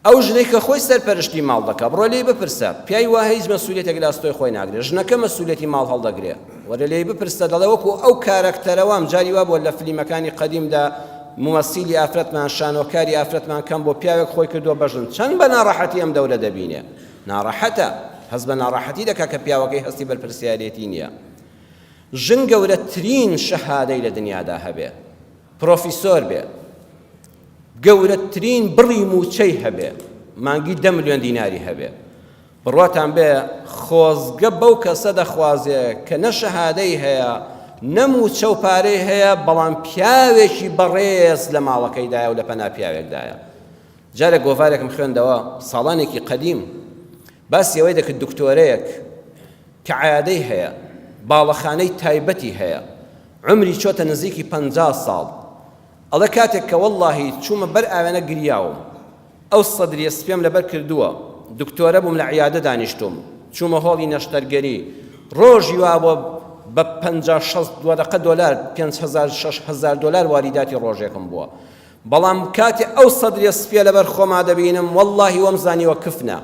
ئەو ژنەی کە خۆی سەرپەرشتی ماڵ دەکا بڕۆ لێی بپرسە پیاوی وا هیچ مەسولیەتێک لە ئەستۆی خۆی ناگرێ ژنەکە مەسولیەتی ماڵ هەڵدەگرێ وەرە لێی بپرسە دەڵێ وەکو ئەو کارەکتەرە وام جاری وا بووە لە فلیمەکانی قەدیمدا مومەسیلی ئافرەتمان شانۆکاری ئافرەتمان کەم بۆ پیاوێک خۆی کردووە بەژن چەند بە ناڕەحەتی ئەم دەورە دەبینێ ناڕەحەتە هەست بە ناڕەحەتی دەکا کە پیاوەکەی هەستی بەرپرسیارێتی نییە ژن گەورەترین شەهادەی لە دنیادا هەبێ پرۆفیسۆر بێ گەورەترین بڕی مووچەی هەبێ، مانگی دە ملیۆن دیناری هەبێ، بڕواتان بێ خۆزگە بەو کەسە دەخوازێ کە نە شەهادەی هەیە، نە مووچە و پارەی هەیە، بەڵام پیاوێکی بەڕێز لە ماڵەکەیدایە و لە پەنا پیاوێکدایە. جارێک گۆڤارێکم خوێندەوە ساڵانێکی قەدیم باسی ئەوەی دەکرد دکتۆرەیەک کە عیادەی هەیە، باڵەخانەی تایبەتی هەیە، عومری چۆتە نزیکی 50 ساڵ، ئەڵێ کاتێک کە وەڵڵاهی چوومە بەر ئاوێنە گریاوم. ئەو سەدریە سپیەم لەبەر کردووە. دکتۆرە بووم لە عیادە دانیشتووم. چوومە هۆڵی نەشتەرگەری. ڕۆژی وابووە بە 50 60 وەرەقە دۆلار، 5000 6000 دۆلار واریداتی ڕۆژێکم بووە. بەڵام کاتێ ئەو سەدریە سپیە لەبەر خۆما دەبینم وەڵڵاهی وەم زانیوە کفنە.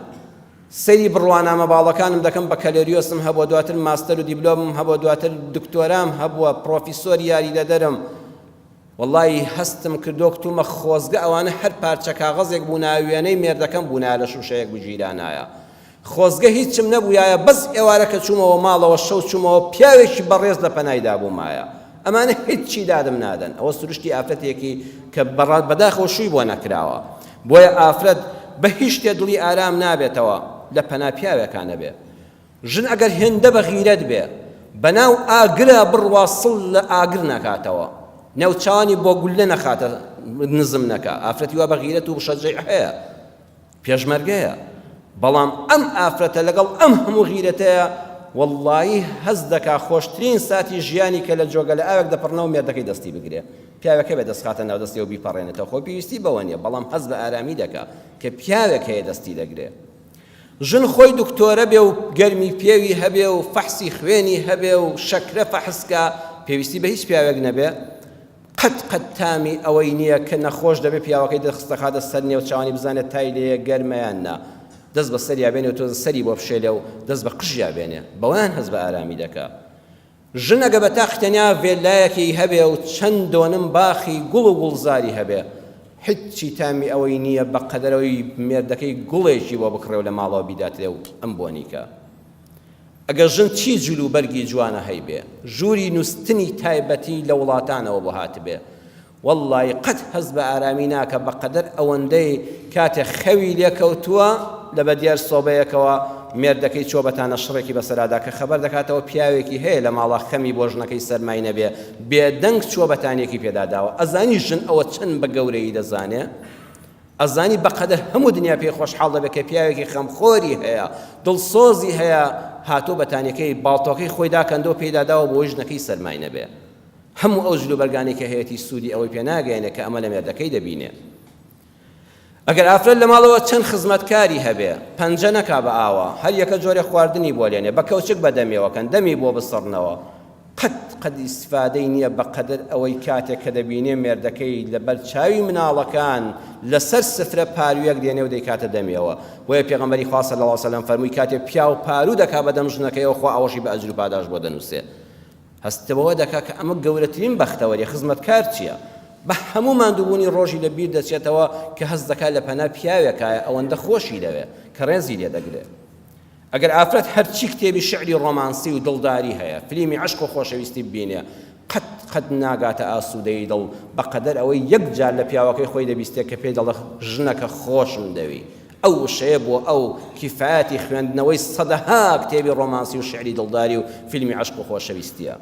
سەیری بڕوانامە باڵەکانم دەکەم بەکەلۆریۆسم هەبووە دواتر ماستەر و دیبلۆمم هەبووە دواتر دکتۆرام هەبووە پڕۆفیسۆری یاریدەدەرم. وەڵایی هەستم کردووە کتومە خۆزگە ئەوانە هەر پارچە کاغەزێک بوونایە وێنەی مێردەکەم بوونایە لە شوشەیەک بگیرانایە خۆزگە هیچم نەبوویایە بەس ئێوارە کە چوومەوە ماڵەوە شەو چوومەوە پیاوێکی بەڕێز لە پەنایدا بوومایە ئەمانە هیچی دادم نادەن ئەوە سروشتی ئافرەتێکی کە بەداخەوە شووی بۆ نەکراوە بۆیە ئافرەت بە هیچ شتێ دڵی ئارام نابێتەوە لە پەنا پیاوێکا نەبێ ژن ئەگەر هێندە بە غیرەت بێ بەناو ئاگرا بڕوا سڵ لە ئاگر نەکاتەوە نێوچاوانی بۆ گوللە نەخاتە نزم نەکا ئافرەتی وا بە غیرەت و شەجەیع هەیە پێشمەرگەیە بەڵام ئەم ئافرەتە لەگەڵ ئەم هەموو غیرەتەیە وەڵڵایی هەست دەکا خۆشترین ساتی ژیانی کە لە جۆگە لە ئاوێک دەپڕنەوە مێردەکەی دەستی بگرێ پیاوەکە بێ دەست خاتە ناو دەستیەوە بیپەڕێنێتەوە خۆی پێویستی بەوە نییە بەڵام هەست بە ئارامی دەکا کە پیاوێک هەیە دەستی دەگرێ ژن خۆی دکتۆرە بێ و گەرمی پێوی هەبێ و فەحسی خوێنی هەبێ و شەکرە فەحس کا، پێویستی بە هیچ پیاوێک نەبێ، قەت قەت تامی ئەوەی نییە کە نەخۆش دەبێ پیاوەکەی دەست دەخاتە سەر نێوچاوانی بزانێت تای لێیە گەرمە یان نا، دەست بە سەریا بێنێ و تۆزە سەری بۆ بشێلێ و دەست بە قژیا بێنێ، بەوەیان هەست بە ئارامی دەکا. ژن ئەگە بە تاقی تەنیا ڤێلایەکی هەبێ و چەند دۆنم باخی گوڵ و گوڵزاری هەبێ، هیچی تامی ئەوەی نییە بە قەدەر ئەوەی مێردەکەی گوڵێکی بۆ بکڕێ و لە ماڵەوە بیداتێ و ئەم بۆنی کا. ئەگەر ژن چی جل و بەرگی جوانە هەیبێ، ژووری نووستنی تایبەتی لە وڵاتانەوە بۆ هاتبێ، وەڵڵایی قەت هەست بە ئارامی ناکا بەقەدەر ئەوەندەی کاتێ خەوی لێ کەوتووە لە بەدیار سۆبەیەکەوە مێردەکەی چووە بە تانە شڕێکی بەسەرادا کە خەبەر دەکاتەوە پیاوێکی هەیە لە ماڵا خەمی بۆ ژنەکەی سەرمای نەبێ بێدەنگ چووە بەتانیەکی پێدا داوە ئەزانی ژن ئەوە چەند بە گەورەیی دەزانێ ئەزانی بەقەدەر هەموو دنیا پێی خۆشحاڵ دەبێت کە پیاوێکی خەمخۆری هەیە دڵسۆزی هەیە هاتووە بەتانیەکەی باڵتۆکەی خۆی داکەندەوە پێیدا داوە بۆی ژنەکەی سەرمای نەبێ هەموو ئەو جلوبەرگانەی کە هەیەتی سوودی ئەوەی پێ ناگەیەنێ کە ئەمە لە مێردەکەی دەبینێ. ئەگەر ئافرەت لە ماڵەوە چەند خزمەتکاری هەبێ، پەنجە نەکا بە ئاوا، هەر یەکە جۆرێ خواردنی بۆ لێنێ، بە کەوچک بە دەمیەوە کەن، دەمی بۆ بسڕنەوە، قەت قەت ئیستفادەی نییە بە قەدەر ئەوەی کاتێک کە دەبینێ مێردەکەی لە بەر چاوی مناڵەکان لە سەر سفرە پاروویەک دێنێ و دەیکاتە دەمیەوە. بۆیە پێغەمبەری خوا صلی اللە علیە وسلم فەرمووی کاتێ پیاو پاروو دەکا بە دەم ژنەکەیەوە خوا ئەوەشی بە ئەجر و پاداشت بۆ دەنووسێ. هەست بەوە دەکا کە ئەمە گەورەترین بەختەوەریە، خزمەتکار چییە؟ بە هەموو ماندووبوونی ڕۆژی لە بیر دەچێتەوە کە هەست دەکا لە پەنا پیاوێکایە ئەوەندە خۆشی دەوێ کە ڕێزی لێ دەگرێ. ئەگەر ئافرەت هەرچی کتێبی شیعری ڕۆمانسی و دڵداری هەیە، فلیمی عەشق و خۆشەویستی ببینێ، قەت قەت ناگاتە ئاسوودەیی دڵ بە قەدەر ئەوەی یەک جار لە پیاوەکەی خۆی دەبیستێ کە پێی دەڵێ ژنەکە خۆشم دەوی. ئەو وشەیە بۆ ئەو کیفایەتی خوێندنەوەی سەدەها کتێبی ڕۆمانسی و شیعری دڵداری و فیلمی عەشق و خۆشەویستییە.